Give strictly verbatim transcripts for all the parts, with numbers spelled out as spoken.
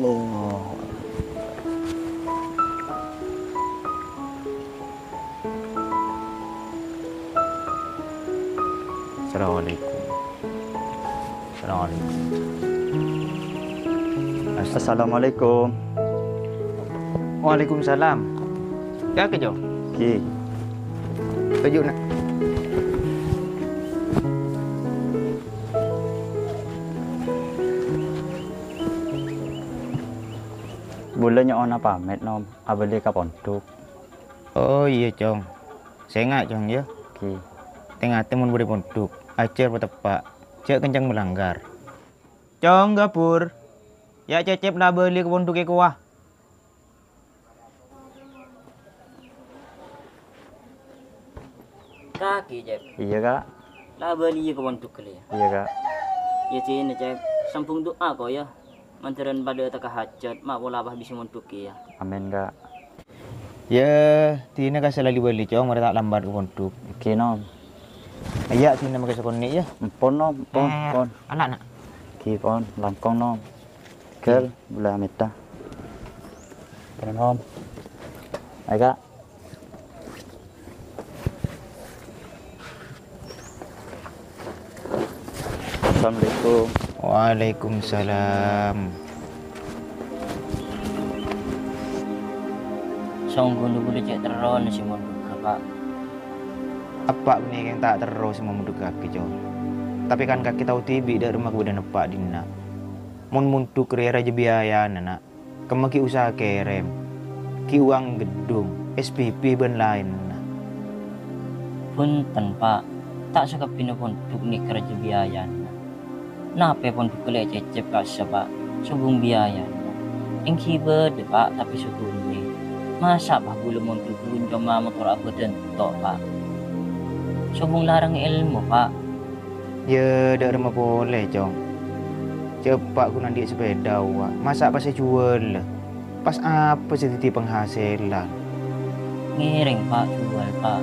Oh. Assalamualaikum. Assalamualaikum. Assalamualaikum. Assalamualaikum. Waalaikumsalam. Yâ, kè, Cong? Ghi. Toju', Na'. Bulâ nyo'ona pamèt, Nom, abâli ka pondhuk. Oh, iyâ, Cong. Sènga', Cong, yâ. Ghi. Tè-ngatè mon bâdâ pondhuk, ajhâr pateppa', jhâ' kencèng malanggar. Cong, Gapur. Yâ, Cecep la abâli ka pondhuk è kowa. Kakè, Cep. Iyâ, Ka'. La abâliyâ ka pondhuk ghâllu, yâ? Iyâ, Ka'. Yâ, dinah, Cep. Sambung du'a, ko, yâ. Mandhârân padâ ataka hajhât, ma' pola pas bisa mondhuk, yâ. Amin, Ka'. Yâ, dinah ka sè la li-bâli, Cong, marè ta' lambat ka pondhuk. Èngghi, Nom. Iyâ, dinah makè sakonè', yâ. Empon, Nom, empon, Eh, empon. Ala, Na'. Èngghi, pon, langkong, Nom. Ghâl, bulâ mètta. Pon, Nom. Ayo, Ka'. Assalamualaikum. Waalaikumsalam. Songghuna bulâ cè' terrona sè mondhugghâ, Pa'. Eppa' bânnè kèng ta' terro sè mamondhughâghi, Cong. Tapè kan kakè tao dhibi' dâ' remma kabâdâ'ân eppa' dinna'. Mon mondhuk rèya rajâ biayana, Na'. Kemma ghi' usaha kèrèm, ghi' uwang ghedhung, S P P bân laènna. Bhunten, Pa'. Ta' sakabbhiyânna pondhuk nèka rajâ biayana. Napè pondhuk ghâllu ècècèp kassa', Pa'? Sobung biayana. Èngghi bâdâ, Pa', tapè sakonè'. Masa', Pa', bulâ mondhuk ghun coma motor abâdhân to', Pa'? Sobung larang èlmo, Pa'. Yâ, dâ' remma polè, Cong. Cè' eppa' ghun andi' sapèda, wa. Masa' pas èjhuwâlâ? Pas apa sè dhâddhi panghasilan? Ngèrèng, Pa', jhuwâl, Pa'.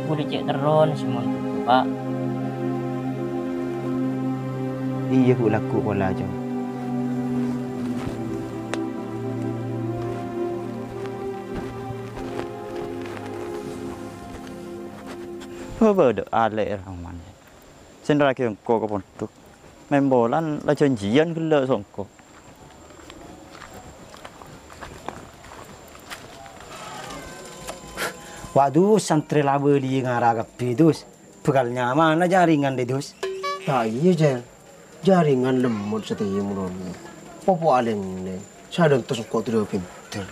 Bulâ cè' terrona sè mondhugghâ, Pa'. Iyâ, ghu' lagghu' pola, Cong. Bâbâ, dâ' alè' è Rahman. Sè nerraghi engko' ka pondhuk. Mèmpolan la janjiyân ghellâ' songko'. Wa', Dus, santrè la bâli ngara kabbhi, Dus. Bhâkal nyamana jaringan, dâ, Dus. Ta' iyâ, Jel. Jaringan lemmot satèya mon rowa. Popo alèng-lèng. Sadhântos engko' dârâ bhender.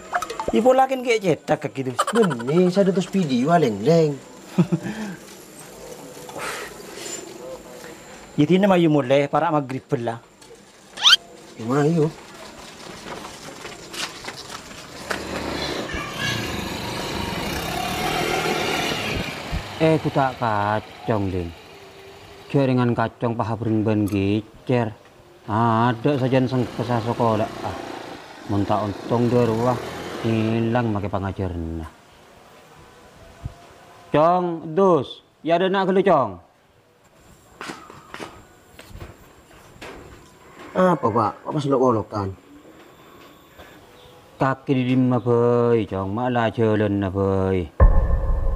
Ipo laken ghi' cèthak kakè, Dus? Bânnè, sadhântos video alèng-lèng. Yâ, dinah mayu molè, para' magrib bâlla. Yâ, mayu. Eh, ghu ta' kacong, Lin. Jhâringan kacong pahabreng bân gicèr. Adâ' sajân sengkessa sakola'an. Mon ta' ontong dâ' rowa, èlang makè pangajhârânna. Cong, Dus, yâ adâna' ghâllu, Cong. Apa, Pa'? Kok pas lok-olokan? Kakè dâ' dimma bhâi, Cong? Ma' la jhâlânna bhâi.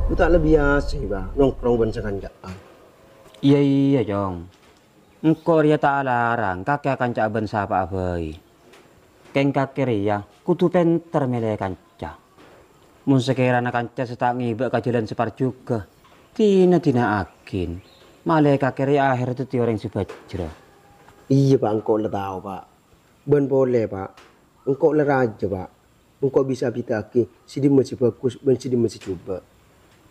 Ghu ta' la biyasa, Pa', nongkrong bân sakanca'an. Iyâ, iyâ, Cong. Engko' rèya ta' alarang kakè akanca'a bân sapa'a bhâi. Kèng kakè rèya kodhu pènter mèlè kanca. Mon sakèrana kanca sè ta' ngèbâ ka jhâlân sè parjhughâ, dina-dina'aghin, malè kakè rèya ahèrra dhâddhi orèng sè bhâjhrâ. Iyâ, Pa', engko' la tao, Pa'. Bân polè, Pa', engko' la rajâ, Pa'. Engko' bisa abhidhâ'aghi sè dimma sè bhâghus bân sè dimma sè jhubâ'.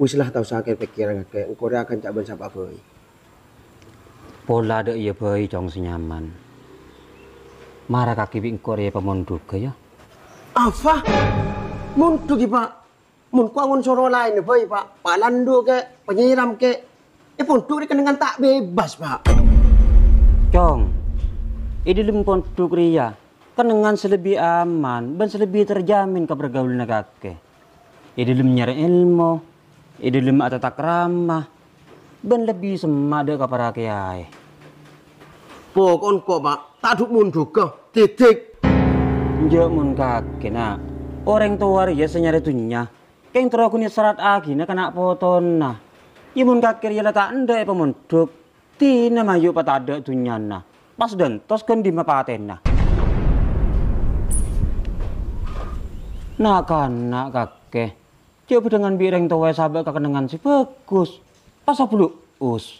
Wis la, ta' osa kèr-pèkkèran kakè, engko' rèya akanca'a bân sapa'a bhâi. Pola dâ' iyâ bhâi, Cong, sè nyaman. Mara kakè bi' engko' rèya èpamondhughâ, yâ. Apa? Mondhughi, Pa'? Mon ko' ngon soro laènna bhâi, Pa'. Palandhu' kè, panyiram kè. È pondhuk rè kennengngan ta' bebas, Pa'. Cong, è dhâlem pondhuk rèya, kennengngan sè lebbi aman bân sè lebbi terjamin ka pargaulanna kakè. È dhâlem nyarè èlmo, è dhâlem atatakrama, bân lebbi semma' dâ' ka para kèyaè. Poko'en ko', Pa', ta' dhu-mondhughâ, didik. Enjâ' mon kakè, Na'. Orèng towa rèya sè nyarè dhunnya, kèng terro ghun èsara'aghina ka na' potona. Iyâ mon kakè rèya la ta' endâ' èpamondhuk, dina mayu' patadâ' dhunnyana, pas dântos ghân dimma patèna. Na'-kana' kakè, jhâ' bâdâ ngan bi' rèng towa èsabâ' ka kennengngan sè bhâghus, pas abulu'us.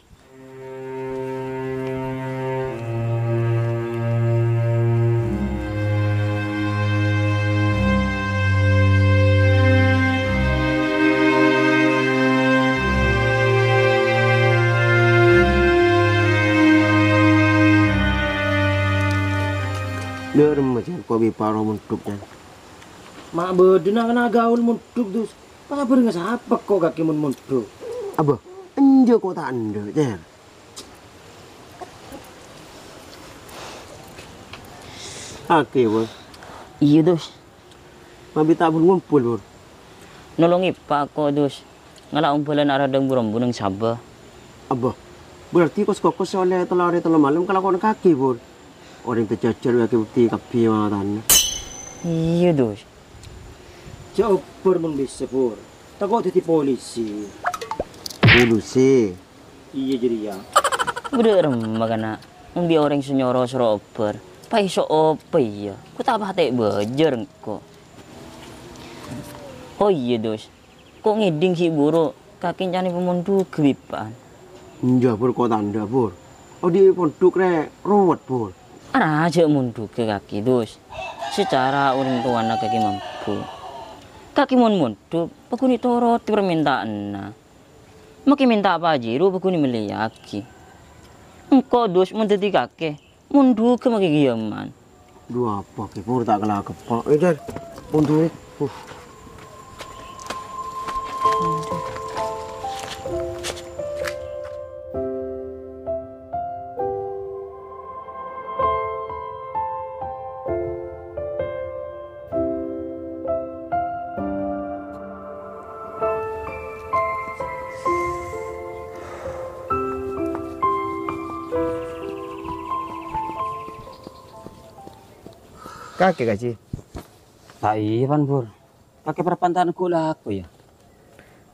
Dâ' remma, Jan, ko' bi' paro mondhuk, Jan? Ma' bâdâna kèngèng gaul mondhuk, Dus. Pas abhârengnga sapa ko' kakè mon mondhuk? Abâ, enjâ' ko' ta' endâ', Cer. Kakè, Bur. Iyâ, Dus. Mabita bun ngompol, Bur. Nolongè pa' ko', Dus. Ngala' ombâlân aradhâng bu-rambu neng sabâ. Abâ, berarti kos-kokos sè ollè tello arè tello malem kalakowanna kakè, Bur. Orèng tajhâjhâr kakè bukti kabbhi matana. Iyâ, Dus. Jhâ' obbhâr mon bisa, Bur. Tako' dhâddhi polisi. Polisi? Iyâ, jârèya. Bâdâ remma, kana'. Mon bi' orèng sè nyoro soro obbhâr, paèso' apa iyâ? Ko' ta' patè' bâjâr engko'. Oh iyâ, Dus. Ko' ngèdhing ghi' buru, kakè èncana èpamondhughâ bi' eppa'an. Enjâ', Bur, ko' ta' endâ', Bur. Odi' pondhuk rè rowet, Bur. Arajâ mondhughâ kakè, Dus. Sacara orèng towana kakè mampu. Kakè mon mondhuk, paghun ètorot parmènta'anna. Makè mènta pajhuru paghun èmellèyaghi. Engko', Dus, mon dhâddhi kakè, mondhughâ makè ghiyâman. Dhu apa, Ki, Pur, ta' kala keppa'. Eh, Dar, mondhughâ. Uh. Kakè, Kaji. Ta' iyâ, Pan Pur. Kakè parpanta'an ghu' lako, yâ?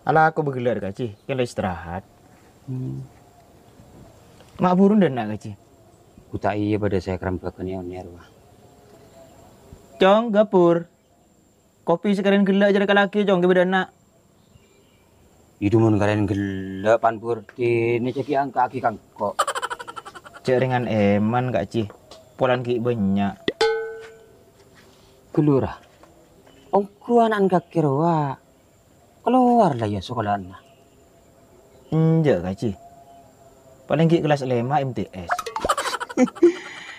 Alako bâghellâ', Kaji. Kèng la istirahat. Hmm. Ma' buru dâ' enna', Kaji? Ghu' ta' iyâ bâdâ sè karembhâghân è onèr, wah. Cong, Gapur. Kopi sakarèn ghellâ' jârèya kalaghi, Cong, ghi' bâdâ enna'. Iyâ, dhu mon karèn ghellâ', Pan Pur, dinah jhâ' ghi' angka'aghi ka engko'. Jhâ' rèngan èman, Kaji. Polana ghi' bânnya'. Ghâllu ra. Ongghu ana'na kakè rowa. Kalowar la, yâ, sakola'anna? Enjâ', Kaji. Palèng ghi' kellas lèma' M T S.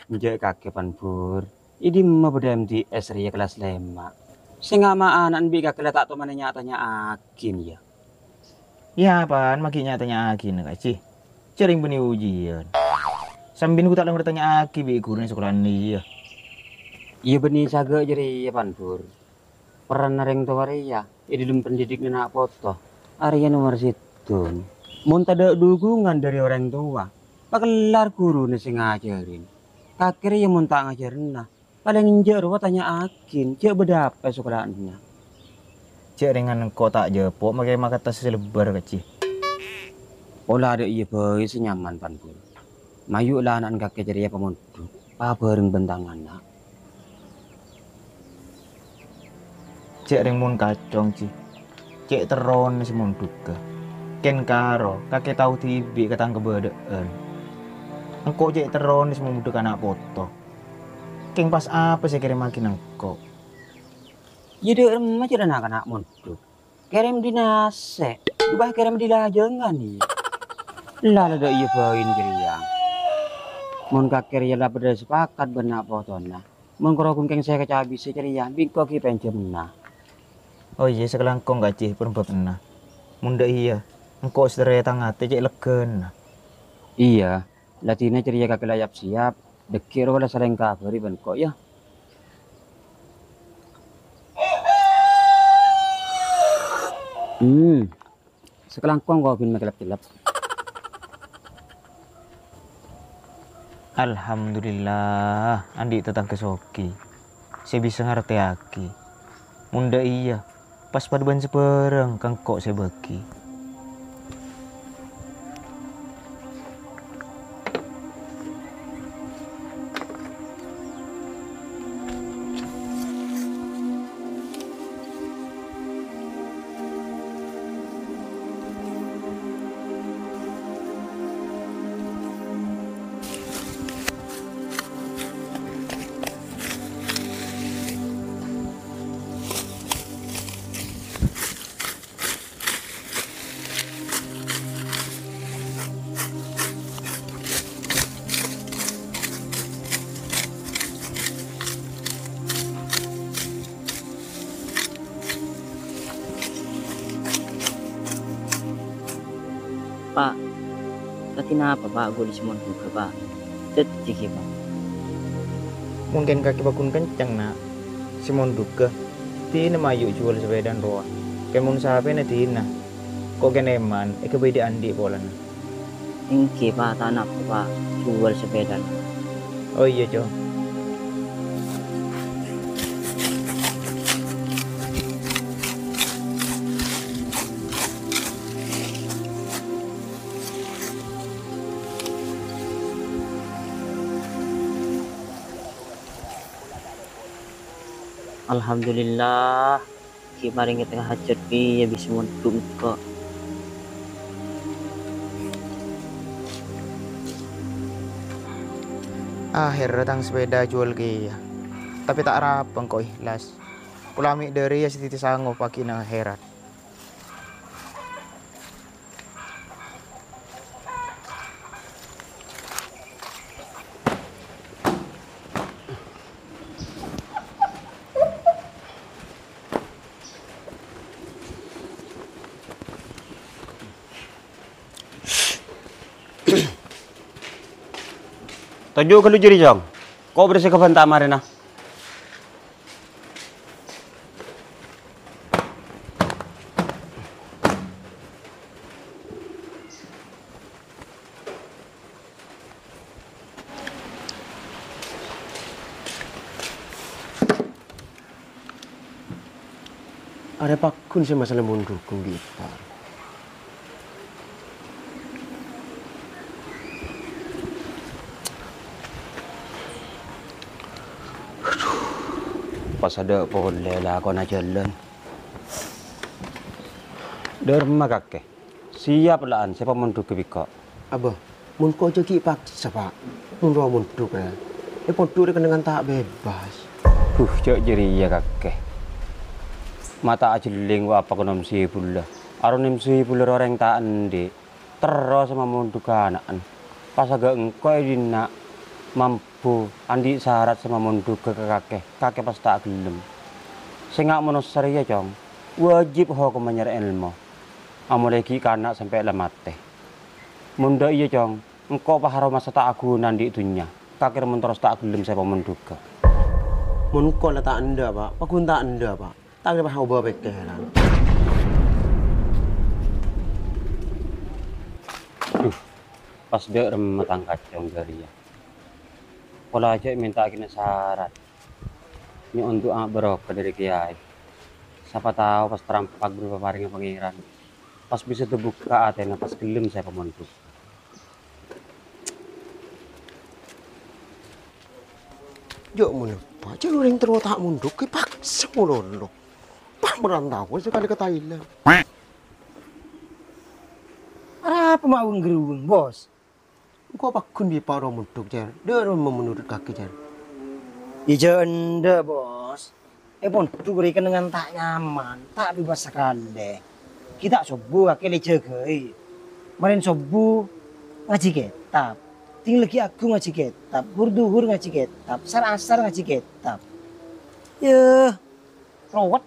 Enjâ' kakè, Pan Pur. È dimma bâdâ M T S rèya kellas lèma'? Sènga' ma' ana'na bi' kakè la ta' toman ènya'-tanya'aghin, yâ? Iyâ, apaan ma' ghi' nya'-tanya'aghina, Kaji? Jhâ' rèng bânnè ujiyân. Sambina ghu' ta' lèngghi tanya'aghi bi' ghuruna sakola'an iyâ. Iyâ, bânnè saghâ' jârèya, Pan Pur. Peranna rèng towa rèya è dhâlem pandhidhikna na' poto, arèya nomer sèttong. Mon tadâ' dhukungan dhâri orèng towa, pakellar ghuruna sè ngajhârin. Kakè rèya mon ta' ngajhârâna, palèng enjâ' rowa tanya'aghin, jhâ' bâdâ apa è sakola'anna. Jhâ' rèngan engko' ta' jhâpo' makè makata sè lebbâr, Kaji. Pola dâ' iyâ bhâi sè nyaman, Pan Pur. Mayu' la ana'na kakè jârèya pamondhuk, pabhâreng bân tang ana'. Jhâ' rèng mon kacong, Ji. Cè' terrona sè mondhughâ. Kèng karo kakè tao dhibi' ka tang kabâdâ'ân. Engko' cè' terrona sè momondhuk ana' poto. Kèng pas apa sè èkèrèmmaghina engko'? Iyâ, dâ' remma jârèya na'-kana' mondhuk. Kèrèm dinasè', jhubâ kèrèm dilajângan, iyâ. La, la dâ' iyâ bhâi jârèya. Mon kakè rèya la padâ sapakat bân na' potona, mon karo ghun kèng sè kacabisè jârèya, bi' engko' ghi' pènjhâmna. Oh iyâ, sakalangkong, Kaji, pon bâbna. Mon dâ' iyâ, engko' sè terrè tang atè cè' leggâna. Iyâ, la dinah jârèya kakè la yap-siyap, dâgghi' rowa la salèng kabhâri bân engko', yâ. Hmm. Sakalangkong ko' bin makelep-kelep. Alhamdulillah, andi' tatangghâ soghi. sè bisa ngartèyaghi. Mon dâ' iyâ, pas padâ bân sabârâng ka engko' sè bâghi. Pa', kadhi napa, Pa', ghu' dhi' sè mondhughâ, Pa'? Dhâddhi ghi, Pa'. Mungkin kakè paggun kenceng, Na'. Sè mondhughâ, dina mayu' juwâl sapèdana rowa. Kèng mon sapèna dina, ko' kèng èman èghâbây dhi'-andhi' polana. Èngghi, Pa', ta' napa, Pa', juwâl sapèdana. Oh iyâ, Cong. Alhamdulillah, ghi' marèngè tengnga hajhât kèya bisa mondhuk engko'. Aherra tang sapèda juwâl kèya, tapè ta' arapa engko' èhlas. Pola mè' dâri iyâ sè dhâddhi sangopa ghi' nang aherat. Toju' ghâllu jârèya, Cong. Ko' berse ka bhânta marèna. Arè paggun sè masalah mondhughâ bi' eppa'. Pas adâ' polè lakona jhâlân. Dârma kakè. Siap la'an sè pamondhughâ bi' ko'. Abâ, mon ko' jâ' ghi' paksa, Pa'. Mon rowa mondhuk rè, è pondhuk rè kennengngan ta' bebas. Buh, jâ' jârèya kakè. Mata ajhelling wa apa konom sè bulâ. Aronem sè bulâ rorèng ta' andi'. Terro sè mamondhughâ ana'na. Pas aghâ' engko' è dinna' mambu andi' sarat sè mamondhughâ ka kakè. Kakè pas ta' ghellem. Sènga' manossa rèya, Cong. Wajib hokomma nyarè èlmo. Amolaè ghi' kana' sampè' la matè. Mon dâ' iyâ, Cong, engko' pas aromasa ta' aghuna andi' dhunnya, kakè mon terros ta' ghellem sè pamondhughâ. Mon engko' la ta' endâ', Pa', paggun ta' endâ', Pa'. Ta' kèra pas obâ pèkkèran. Duh, pas dâ' remma tang kacong jârèya. Pola jâ' mènta'aghina sarat. Nyo'on du'a barokah dâri kèyaè. Sapa tao pas tarampak bâri' paparèngnga Pangèran. Pas bisa tebukka atèna pas ghellem sè pamondhuk. Jâ' mon eppa', jâ' orèng terro ta' mondhuk, èpaksa malolo. Pas merantau sakalè ka Thailand. Arapa ma' weng-gerweng, Bos? Engko' paggun bi' eppa' rowa mondhuk, Jâr. Dâ' remma menurut kakè, Jâr? Iyâ, jâ' endâ', Bos. È pondhuk rè kennengngan ta' nyaman, ta' bebas sakalè. Ghi' ta' sobbhu kakè la èjâgâi. Marèn sobbhu ngajhi kètab. Dhing laghi' aghung ngajhi kètab. Hur-dhuhur ngajhi kètab. Sar-asar ngajhi kètab. Yâ, rowet.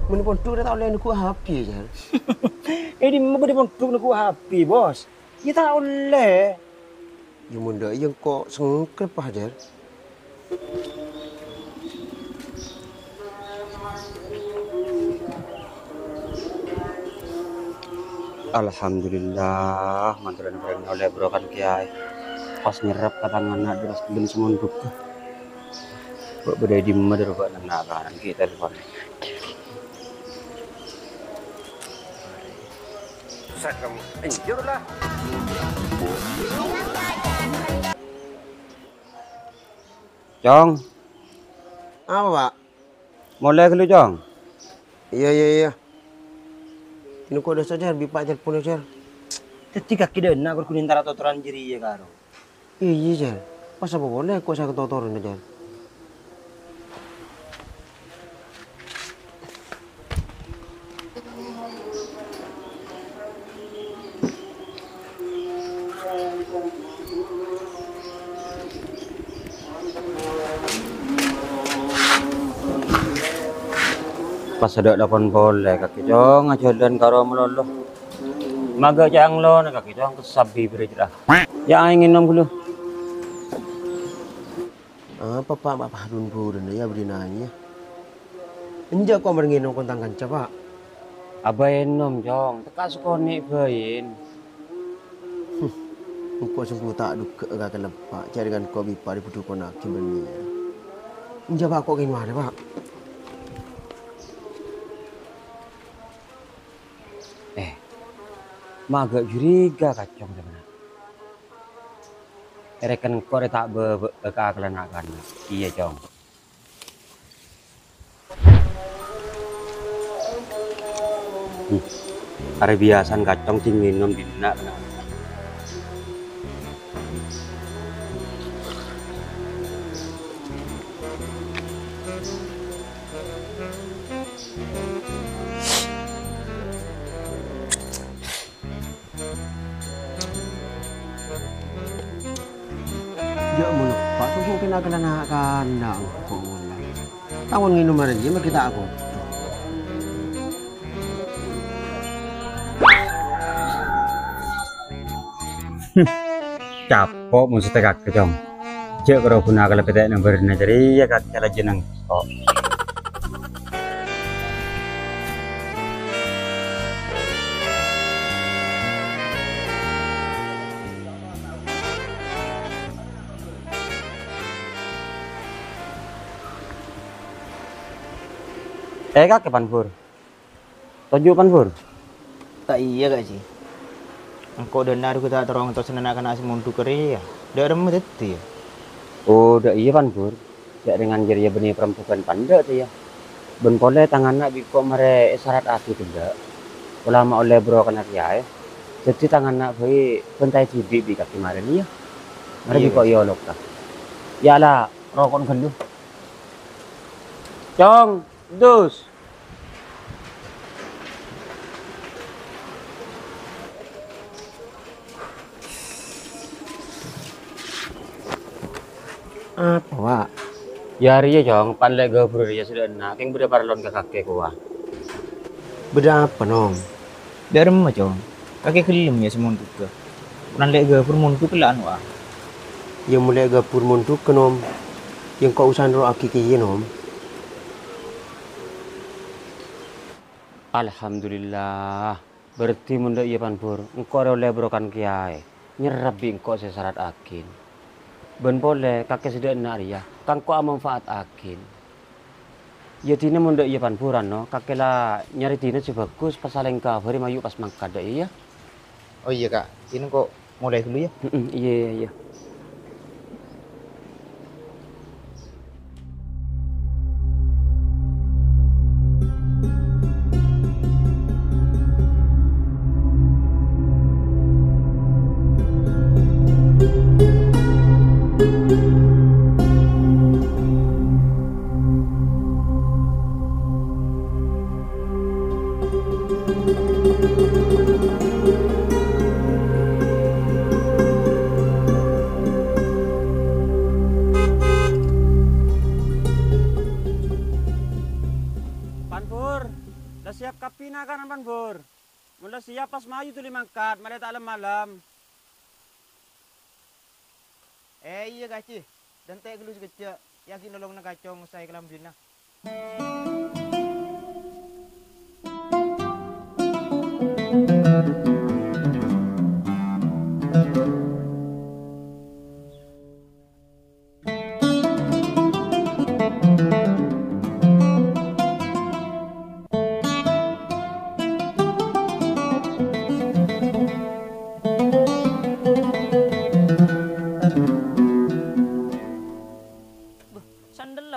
Mon è pondhuk rè ta' ollè neggu' H P, Jâr. È dimma bâdâ pondhuk neggu' H P, Bos? Yâ ta' ollè. Yâ mon dâ' iyâ engko' sengkrep, Jâr. Alhamdulillah, mandhâr orèng ollè bârokah kèyaè. Pas nyerrep ka tanganna dâ' pas ghellem sè mondhuk. Bâ' bâdâ è dimma dâ' rowa bâ'na na'-kana' ghi' telpon. Pusat kamu. Enjurlah. Cong. Apa, Pak? Molè ghâllu, Cong. Iyâ, iyâ, iyâ. Ino kok dâ' saja, bi' Pak telpon, Jar. Dhâddhi kakè dâ' enna' kor ghun entara totoran jârèya, karo. Iyâ, Jar. Pas apa polè kok sè katotoran, Jar? Pas adâ' lakon polè, kakè, Cong, ajhâlân karo malolo. Maghâ' ca'na lona, kakè, Cong, kessab bibirra jârèya. Yâ, ayo ngènom ghâllu. Apa, Pak, Pak, padun burun, yâ, bâdâ nanya. Enjâ' kok marè ngènom kon tang kanca, Pak? Abâ' ènom, Cong. Tekka' sakonè' bhâi. Engko' sengko' ta' duga ka kalebba, jârèya kan ko' bi' Pak dibudhukonnaghi bânnè. Enjâ', Pak, kok kèng marè, Pak? Eh, maghâ' curiga, Cong, sabbhânna. Èrèken engko' rè ta' bâbâ'â ka kala na'-kana'. Iyâ, Cong. Hmm. Arè biyasana Cong dhing ngènom dinna' kana'. Jâ' mon eppa' soso kèng kala na'-kana' engko' mola. Taon ngènom arè jiyâ mè' ghi' ta' akoto. Capo' mon sè tèkakè, Cong. Jâ' karo ghuna kala pètè'na bârna jârèya kakè la jenneng. Oh. Eh, kakè, Pan Pur. Toju', Pan Pur. Ta' iyâ, Ka' Ji. Engko' dâ' enna' rowa ghi' ta' terro ngètosana na'-kana' sè mondhuk rèya. Dâ' remma dhâddhi, yâ? Oh, dâ' iyâ, Pan Pur. Jâ' rèng jârèya bânnè parembhâghân pandâ', tèya. Bân polè tang ana' bi' engko' marè èsarataghi ghellâ'. Pola ma' ollè bhurokana kèyaè. Dhâddhi tang ana' bhâi bântaè dhibi' bi' kakè marèna, yâ. Marè bi' engko' èolok, ka. Yâ la, roko'na ghâllu. Cong, dus. Apa, Wa'? Yâ, rèya, Cong, pan lè' ghâbur rèya sè dâ' enna', kèng bâdâ parlona ka kakè, kowa. Bâdâ apa, Nom? Dâ' remma, Cong? Kakè ghellem, yâ, sè mondhughâ. Mon lè' ghâbur mondhuk la anu, a. Yâ, mon lè' ghâbur mondhughâ, Nom. Yâ, engko' usaha nerro'aghi kèya, Nom. Alhamdulillah. Berarti mon dâ' iyâ, Pan Pur, engko' arè ollè bhurokana kèyaè. Nyerrep bi' engko' sè èsarataghi. Bân polè, kakè sè dâ' enna' rèya, ka engko' amanfaataghi. Yâ, dina mon dâ' iyâ Pan Pur, ano, kakè la nyarè dina sè bhâghus, pas salèng kabhâri mayu' pas mangkat dâ' iyâ. Oh iyâ, Ka'. Dina engko' molè ghâllu, yâ. Heeh, iyâ, iyâ, iyâ. Pan Pur, la siap kabbhi na'-kana', Pan Pur? Mon la siap, pas mayu dhuli mangkat, marè ta' lem-malem. Eh, iyâ, Ka' Ji. Dântè' ghâllu sakejjhâ', yâ ghi' nolongana Ka' Cong saè kalambhina.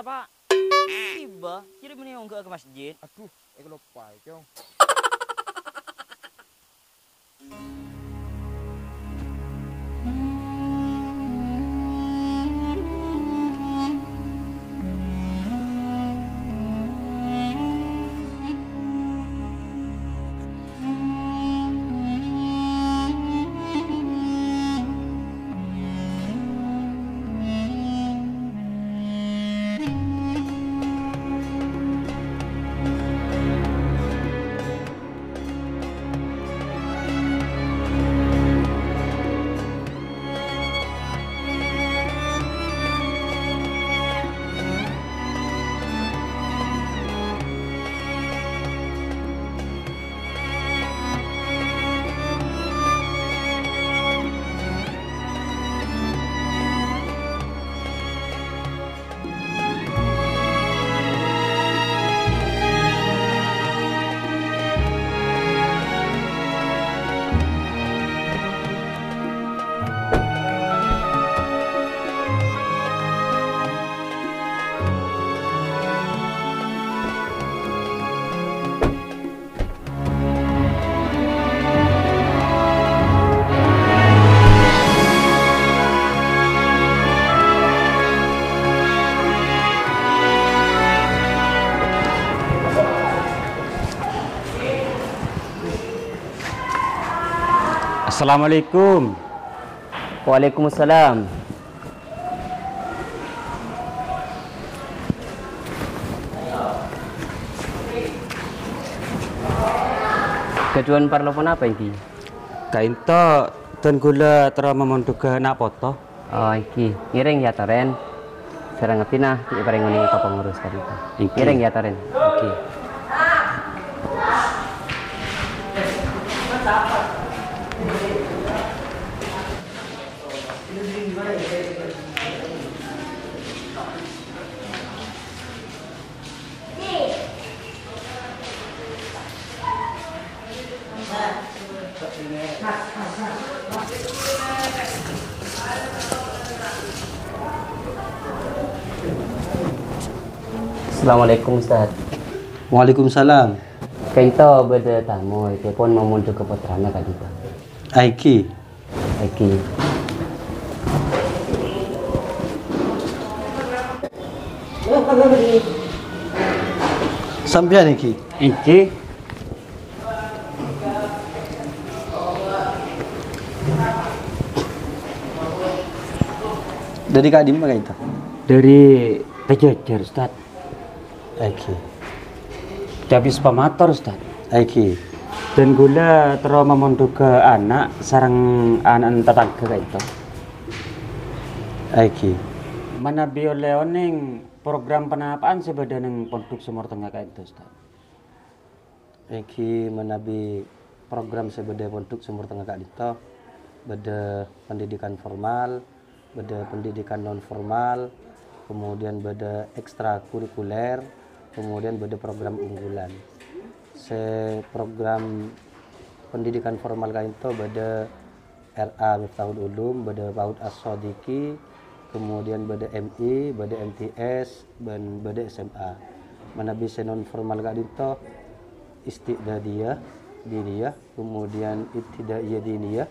Apa? Tiba, jadi mending ongga ke masjid. Aduh, eh, keloppaè, Cong. Assalamualaikum. Waalaikumsalam. Ghâdhuwân parlo ponapa ènggi? Ka'ènto dân kaulâ terro mamondhugâ na' poto. Oh, ènggi. Ngèrèng, yâ, Torèn. Sèrang abdhina ghi' èparèng onèng ka pangurus ka'ènto. Ènggi. Ngèrèng, yâ, Torèn. Ènggi. Assalamualaikum, Ustaz. Waalaikumsalam. Ka'ènto bâdâ tamoy, ènggi pon mamondhugâ pottrana ka'ènto. Ènggi. Ènggi. Sampèyan ènggi? Ènggi. Dâri ka'dimma ka'ènto? Dâri Pajâjâr, Ustaz. Ènggi. Cabis pamator, Ustaz. Ènggi. Dân kaulâ terro mamondhugâ ana' sareng ana'na tatangghâ ka'ènto. Ènggi. Manabi ollè onèng, program ponapa'an sè bâdâ neng Pondhuk Somor Tengnga ka'ènto, Ustaz? Ènggi manabi program sè bâdâ è Pondhuk Somor Tengnga ka'dinto, bâdâ pendidikan formal, bâdâ pendidikan non formal, kemudian bâdâ ekstrakurikuler, kemudian bâdâ program unggulan. Sè program pendidikan formal ka'dinto bâdâ R A Miftahul Ulum, bâdâ PAUD As-Sodiqi, kemudian bâdâ M I, bâdâ M T S, bân bâdâ S M A. Manabi sè non formal ka'dinto, Isti'dadiyah Diniyah, kemudian Ibtidaiyah Diniyah,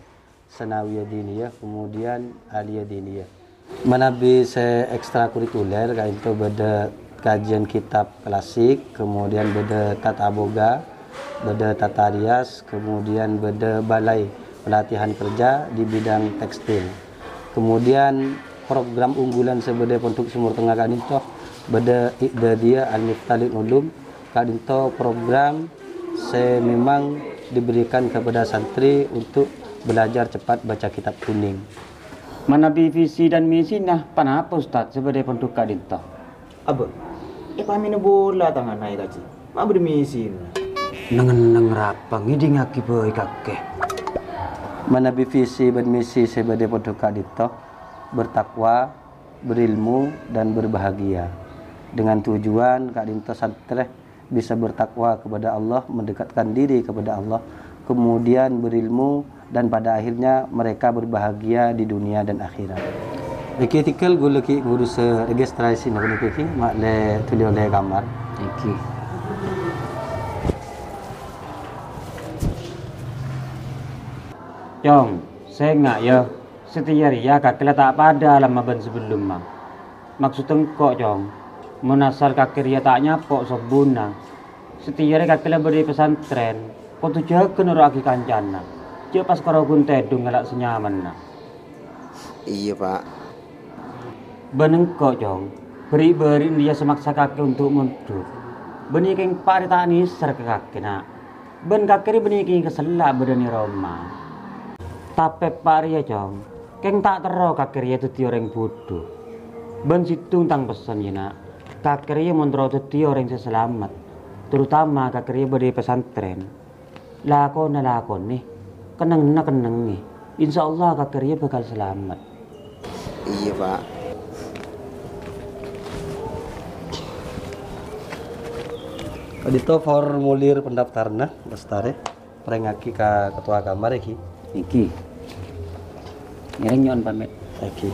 Sanawiyah Diniyah, kemudian Aliyah Diniyah. Manabi sè ekstrakurikuler ka'dinto bâdâ kajian kitab klasik, kemudian bâdâ tata boga, bâdâ tata rias, kemudian bâdâ balai pelatihan kerja di bidang tekstil. Kemudian program unggulan sè bâdâ è Pondhuk Somor Tengnga ka'dinto bâdâ I'dadiyah Al-Miftah lil Ulum, ka'dinto program sè memang diberikan kepada santri untuk belajar cepat baca kitab kuning. Manabi visi dan misina, ponapa, Ustaz, sè bâdâ è pondhuk ka'dinto? Abâ, èpamèna bola tanganna è kacè. Ma' bâdâ misina. Neng-enneng rapa ngèdingngaghi bhâi kakè. Manabi visi bân misi sè bâdâ è pondhuk ka'dinto, bertakwa, berilmu, dan berbahagia. Dengan tujuan ka'dinto santrè bisa bertakwa kepada Allah, mendekatkan diri kepada Allah, kemudian berilmu, dan pada akhirnya mereka berbahagia di dunia dan akhirat. Èngghi, tèngghâl ghulâ ghi' ngurusa registrasina ghânèka ghi, ma' lè dhuli ollè kamar. Èngghi. Cong, sènga', yâ. Satèya rèya kakè la ta' padâ alamma bân sabellumma. Maksodda engko', Cong, mon asal kakè rèya ta' nyapo' sobbhuna, satèya rè kakè la bâdâ è pesantren, kodhu jâgâ noro'aghi kancana. Jâ' pas karo ghun tèdung ngala' sanyamanna. Iyâ, Pa'. Bân engko', Cong, bâri'-bâri' rèya sè maksa kakè onto' mondhuk. Bânnè kèng Pa' rè ta' nèser ka kakè, Na'. Bân kakè rè bânnè kèng kasella' bâdâna è roma. Tapè Pa' rèya, Cong, kèng ta' terro kakè rèya dhâddhi orèng budhu. Bân sèttong tang pessen, yâ, Na'. Kakè rèya mon terro dhâddhi orèng sè salamet, terutama kakè rèya bâdâ è pesantren. Lakona lakonè, kennengnganna kennengngè. Insyaallah kakè rèya bhâkal salamet. Iyâ, Pa'. Ka'dinto formulir pendaftaranna, Lestari. Parèngngaghi ka ketua kamar, èngghi. Èngghi. Ngèrèng nyo'on pamèt. Èngghi.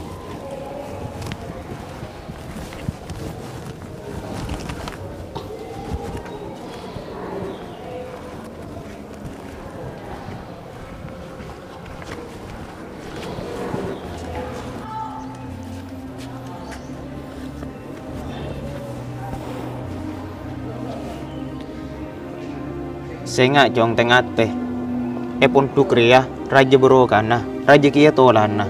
Sènga', Cong, tè-ngatè. È pondhuk rèya rajâ barokana, rajâ kèya tolana.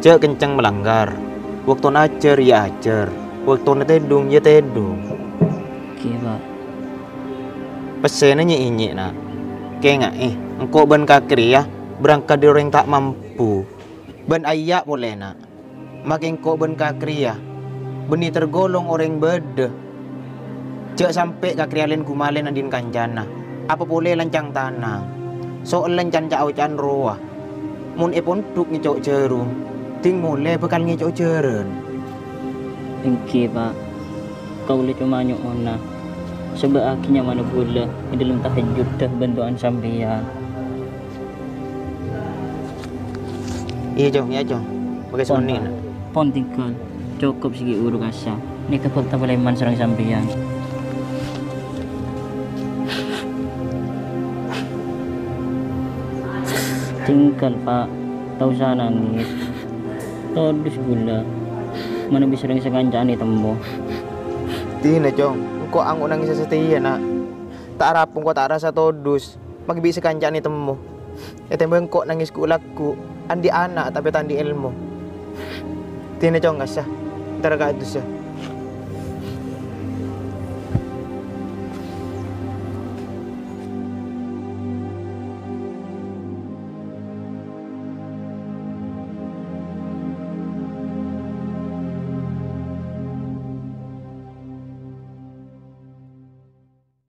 Jâ' kenceng malanggar. Bâktona ajhâr, yâ ajhâr. Bâktona tèdung, yâ tèdung. Èngghi, Pa'. Pèssèna nyè'-ènyè', Na'. Kènga'è, engko' bân kakè rèya berangkat dâri orèng ta' mampu. Bân aèya' polè, Na'. Makè engko' bân kakè rèya bânnè tergolong orèng bâdâ. Jâ' sampè' kakè rèya lèn-ghumalèn andi'na kancana, apa polè lancang tanang. So' lancang ca'-oca'an rowa. Mon è pondhuk ngèco' jhârum, dhing molè bhâkal ngèco' jhârân. Èngghi, Pa'. Kaulâ coma nyo'ona, sabâ'âghi nyamana bulâ è dâlem tahajjudda bân du'ana sampèyan. Iyâ, Cong, iyâ, Cong. Pakai Pon, sonnèna. Pon tèngghâl. Cokop sè ghi' buru kassa'. Nèka bâkto palèman sareng sampèyan. Tèngghâl, Pa'. Ta' osa nangès. Todus ghulâ. Manabi sareng sakanca'an ètemmo. Dinah, Cong. Engko' ango' nangès satèya, Na'. Ta' arapa engko' ta' arassa todus. Makè bi' sakanca'an ètemmo. Ètembhâng engko' nangès ghu'-lagghu', andi' ana' tapè ta' andi' èlmo. Dinah, Cong, kassa'. Entara ka'dissa.